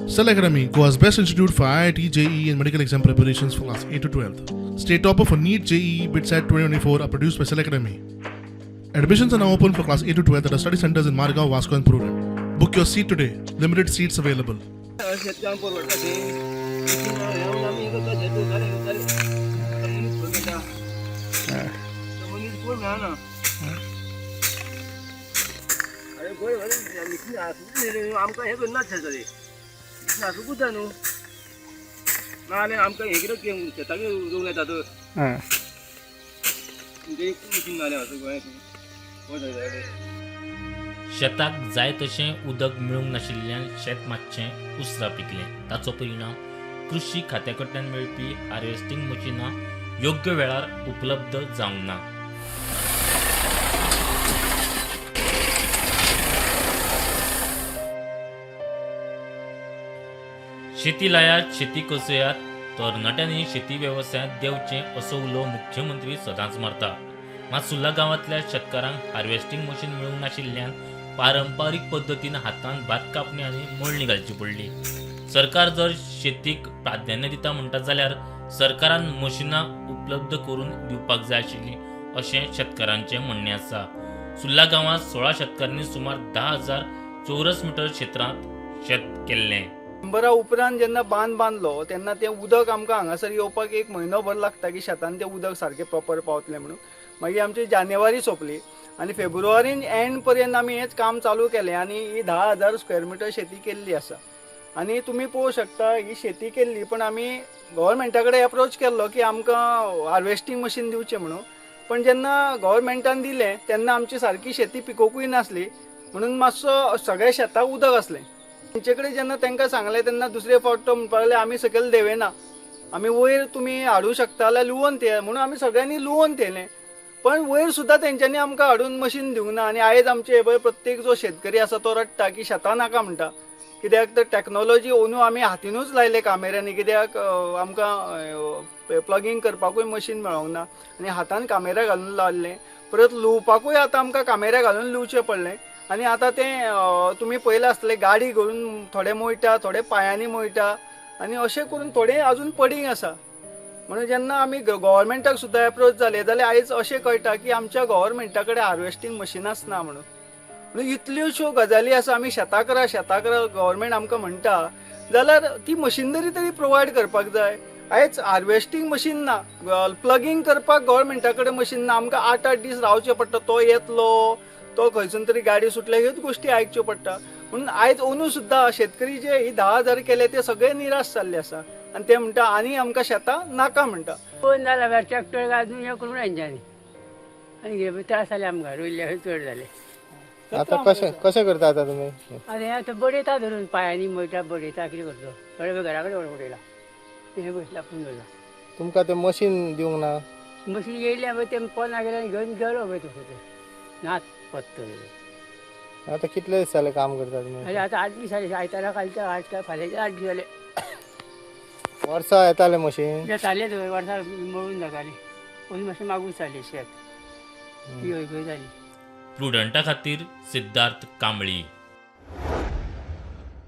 Cell Academy, Goa's best institute for IIT, JEE, and medical exam preparations for class 8 to 12. State topper for NEET, JEE, BITSAT 2024 are produced by Cell Academy. Admissions are now open for class 8 to 12 at our study centers in Margao, Vasco, and Prudent. Book your seat today. Limited seats available. शेतकाम परवडटा तें हें आमी करता, शेत करताले करताले. आतां मनीस खंय मेळटा? मनीस कोण मेळना. आरे गोंय मिशीन आसूंकूच न्ही रे, आमकां हें करनात शेजारी, मिशीन आसूंकूच जाय न्हू. ना जाल्यार आमकां हें कितें शेताक रोवंक येता तर तुमचें एक मिशीन ना जाल्यार आसूं गोंयांत कोण जाय. शेताक जाय तशें उदक मेळूंक नाशिल्ल्यान शेत मातशें उसरां पिकलें. ताचो परिणाम कृशी खात्या कडल्यान मेळपी हार्वेस्टिंग मशिनां योग्य वेळार उपलब्ध जावंक ना. शेती लायात, शेती कसयात, तरणाट्यांनी शेती वेवसायांत देंवचें असो उलो मुख्यमंत्री सदांच मारता. मात सुर्ला गांवांतल्या शेतकारांक हार्वेस्टिंग मशीन मेळूंक नाशिल्ल्यान पारंपारीक पद्दतीन हातान भात कापणी आनी मळणी घालची पडली. सरकार जर शेतीक प्राधान्य दिता म्हणटा जाल्यार सरकारान मशिनां उपलब्ध करून दिवपाक जाय आशिल्लीं अशें शेतकारांचें म्हणणें आसा. सुर्ला गांवांत 16 शेतकारांनी सुमार 10,000 चौरस मिटर क्षेत्रांत शेत केल्लें. डिसेंबरा उपरांत जेन्ना बांद बांदलो तेन्ना तें उदक आमकां हांगासर येवपाक एक म्हयनो भर लागता की शेतान तें उदक सारकें प्रॉपर पावतलें म्हणून. मागीर आमची जानेवारी सोंपली आनी फेब्रुवारीन एंड पर्यंत आमी हेंच काम चालू केलें आनी ही 10,000 स्क्वेअर मिटर शेती केल्ली आसा. आनी तुमी पळोवंक शकता ही शेती केल्ली, पण आमी गव्हर्मेंटा कडेन एप्रोच केल्लो की आमकां हार्वेस्टींग मशीन दिवचें म्हणून. पण जेन्ना गव्हर्मेंटान दिलें तेन्ना आमची सारकी शेती पिकोवकूय नासली म्हणून मातसो सगळ्या शेताक उदक आसलें. तेंचे कडेन जेन्ना तांकां सांगलें तेन्ना दुसरे फावट तो म्हणपाक लागले आमी सकयल देंवयना, आमी वयर तुमी हाडूं शकता जाल्यार लुवोन ते म्हणून आमी सगळ्यांनी लुवोन थेयलें. पण वयर सुद्दां तेंच्यांनी आमकां हाडून मशीन दिवंक ना. आनी आयज आमचे हे पळय प्रत्येक जो शेतकरी आसा तो रडटा की शेतां नाका म्हणटा, कित्याक तर टॅक्नोलॉजी अंदू आमी हातीनूच लायले कामेऱ्यांनी, कित्याक आमकां प्लगींग करपाकूय मशीन मेळोंक ना आनी हातान कामेऱ्या घालून लायलें. परत लुवपाकूय आतां आमकां कामेऱ्या घालून लुवचें पडलें. आनी आतां तें तुमी पळयलां आसतलें गाडी घालून थोडे मोयटा, थोडे पांयांनी मोयटा आनी अशें करून थोडे अजून पडींग आसा. म्हणून जेन्ना आमी गव्हर्मेंटाक सुद्दां एप्रोच जाले जाल्यार आयज अशें कळटा की आमच्या गव्हर्मेंटा कडेन हार्वेस्टींग मशिनांच ना म्हणून. म्हणून इतल्योश्यो गजाली आसा, आमी शेतां करा शेतां करा गव्हर्मेंट आमकां म्हणटा जाल्यार ती मशिनरी तरी प्रोवायड करपाक जाय. आयज हार्वेस्टींग मशीन ना, प्लगींग करपाक गव्हर्मेंटा कडेन मशीन ना. आमकां 8-8 दीस रावचें पडटा, तो येतलो तो खंयसून तरी गाडी सुटल्या ह्योच गोश्टी आयकच्यो पडटा. म्हणून आयज अंदू सुद्दां शेतकरी जे ही 10,000 केले ते सगळे निराश जाल्ले आसा आनी ते म्हणटा आनी आमकां शेतां नाका म्हणटा. कोण जाला ट्रॅक्टर घालून हें करून हेंच्यांनी आनी कितें त्रास जाले आमकां, रोयल्ले चड जाले. आतां कशें कशें करता आतां तुमी? आतां हें आतां बडयता धरून पांयांनी मळटा, बडयता, कितें करता थोडे घरा कडेन व्हरून उडयला, हें बसला पूण दवरला. तुमकां तें मशीन दिवंक ना? मशीन येयलें पळय तें पोना गेलें घेवन गेलो पळय तसो तें नाच पत्तो. आतां कितले दीस जाले काम करता तुमी? आतां 8 दीस जाले, आयतारा कालच्या 8 काय फाल्यांच्या 8 दीस जाले. वर्सा येतालें मशीन? येतालें थंय वर्सा मळून जातालें, पूण मातशें मागूस जालें शेत, ती हय जाली. प्रुडंटा खातीर सिद्धार्थ कांबळी.